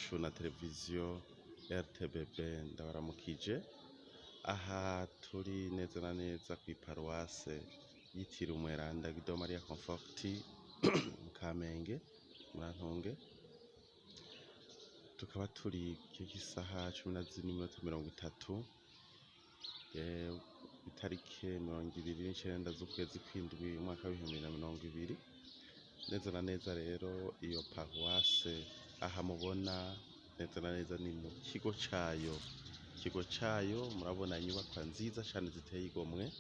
Yacu na televiziyo RTBB, ndabaramukije. Aha turi neza na neza kw'iparuwase yitiriwe Umweranda Guido Maria Conforti mu Kamenge, Murantunge. Tukaba turi isaha 14:30, itarike 29 z'ukwezi kw'indwi, umwaka w'2020. Neza na neza rero, iyo paruwase aha mubona neza na neza ni mu kigo cayo. Ikigo cayo, murabona inyubakwa nziza cane ziteye igomwe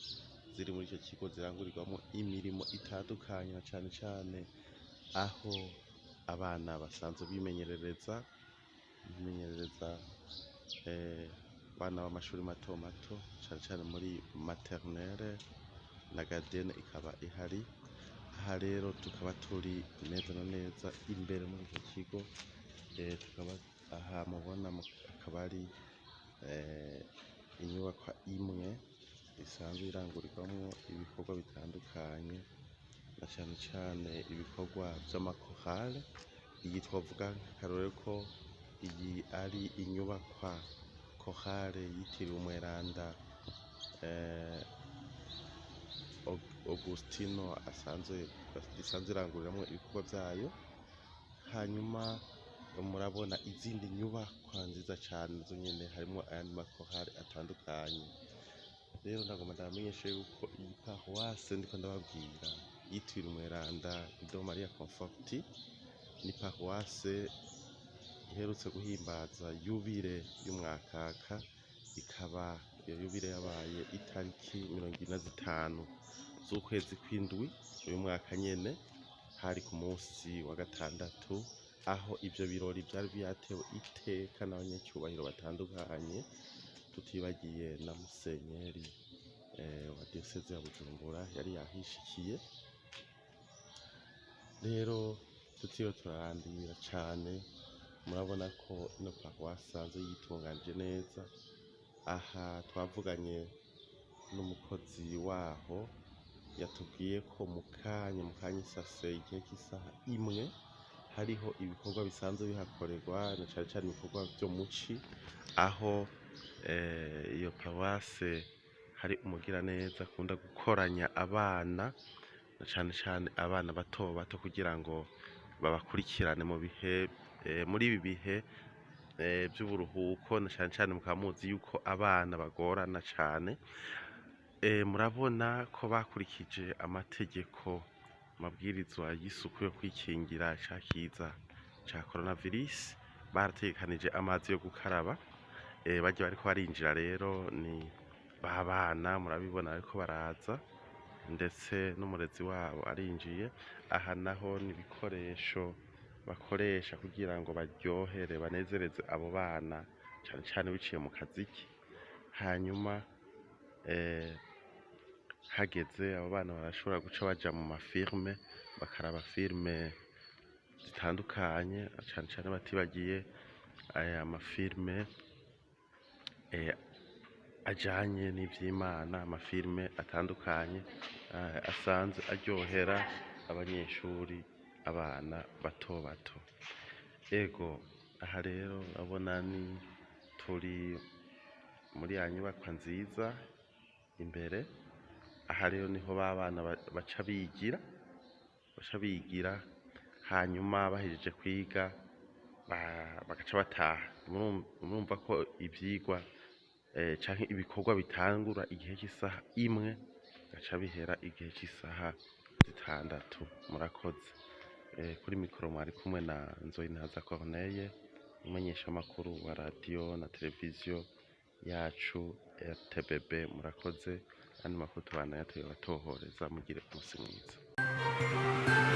ziri muri ico kigo, zirangurirwamwo imirimo itandukanye, na cane cane aho abana basanzwe bimenyerereza, abana b'amashuri mato mato, cane cane muri maternelle, na gardienne ikaba ihari. Aha rero tukaba turi neza na neza imbere muri ico kigo. Tukaba aha mubona akaba ari inyubakwa imwe isanzwe irangurirwamwo ibikorwa bitandukanye, na cane cane ibikorwa vy'amakorale. Iyi twovuga nk'akarorero ko iyi ari inyubakwa korale yitiriwe Umweranda Augustino asanzwe isanzwe iranguriramwo ibikorwa vyayo. Hanyuma murabona izindi nyubakwa nziza cane, nazo nyene harimwo ayandi makorale atandukanye. Rero ndagomba ndabamenyeshe yuko iyi paruwase ndiko ndababwira yitiriwe Umweranda Guido Maria Conforti ni paruwase iherutse guhimbaza yubile y'umwakaka, ikaba iyo yubile yabaye itariki 25 z'ukwezi kw'indwi uyu mwaka nyene, hari ku munsi wa gatandatu, aho ivyo birori vyari vyatewe iteka n'abanyacyubahiro batandukanye, tutibagiye na musenyeri wa diyoseze ya Bujumbura yari yahishikiye. Rero tutiriwe turarandira cane, murabona ko ino paruwasi isanzwe yitunganije neza. Aha twavuganye n'umukozi waho, yatubwiye ko mu kanya isase, igihe cy'isaha 1, hariho ibikorwa bisanzwe bihakorerwa, na cane cane ibikorwa vyo muci, aho iyo paruwase hari umugiraneza akunda gukoranya abana, na cane cane abana bato bato, kugira ngo babakurikirane mu bihe muri ibi bihe vy'uburuhuko, na cane cane mukaba muzi yuko abana bagorana cane. Murabona ko bakurikije amategeko, amabwirizwa y'isuku yo kwikingira ca kiza ca coronavirus. Barategekanije amazi yo gukaraba. Barya bariko barinjira rero ni ba bana, murabibona bariko baraza, ndetse n'umurezi wabo arinjiye. Aha naho ni ibikoresho bakoresha kugira ngo baryohere, banezereze abo bana, cane cane biciye mu kaziki. Hanyuma hageze abo bana barashobora guca baja mu ma films, bakaraba film zitandukanye, cane cane batibagiye aya ma films ajanye n'ivy'Imana, ama films atandukanye asanzwe aryohera abanyeshuri, abana bato bato. Ego, aha rero urabona ni turi muri ya nyubakwa nziza imbere. Aha rero niho ba bana baca bigira, hanyuma bahejeje kwiga bagaca bataha. Murumva ko ivyigwa canke ibikorwa bitangura igihe c'isaha 1, gaca bihera igihe c'isaha 6. Murakoze. Kuri mikoro mwari kumwe na Nzoyintaza Corneille, umumenyeshamakuru wa radiyo na televiziyo yacu RTBB. Murakoze. Andi makuru tubandanya tuyabatohoreza. Mugire umunsi mwiza.